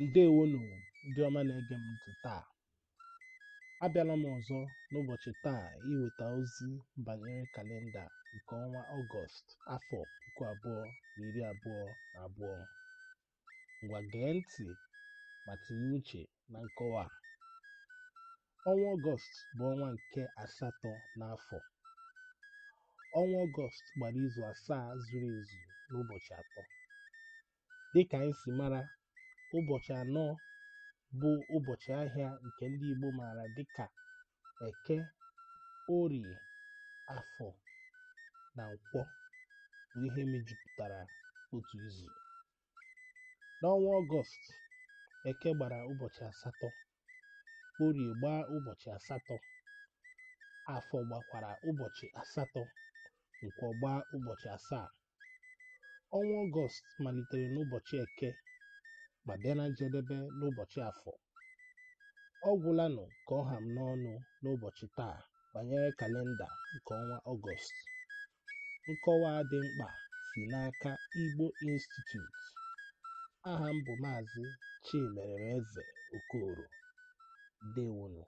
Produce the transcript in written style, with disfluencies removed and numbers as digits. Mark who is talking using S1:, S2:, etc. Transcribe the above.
S1: Ndewonu ndị ọma na-ege m ntị taa. Abịala m ọzọ n'ụbọchị taa iweta ozi banyere kalenda nke ọnwa Ọgọst afọ 2022. Ngwa gee ntị ma tinye uche na nkọwa a. Ọnwa Ọgọst bụ ọnwa nke asatọ n'afọ. Ọnwa Ọgọst gbara izu asaa zuru ezu n'ụbọchị atọ. Dịka anyị si mara, ụbọchị anọ bụ ụbọchị ahịa nke ndị Igbo maara dịka Eke, Orie, Afọ na Nkwọ bụ ihe mejupụtara otu izu. N'ọnwa Ọgọst, Eke gbara ụbọchị asatọ, Orie gbaa ụbọchị asatọ, Afọ gbakwara ụbọchị asatọ, Nkwọ gbaa ụbọchị asaa. Ọnwa Ọgọst malitere n'ụbọchị Eke ma bịa na njedebe n'ụbọchị Afọ. Ọ gwụlanụ ka ọ ha m n'ọnụ n'ụbọchị taa banyere kalenda nke ọnwa Ọgọst. Nkọwa a dị mkpa si n'aka Igbo Institute. Aha m bụ Maazị Chimeremeze Okoro. Ndewonu.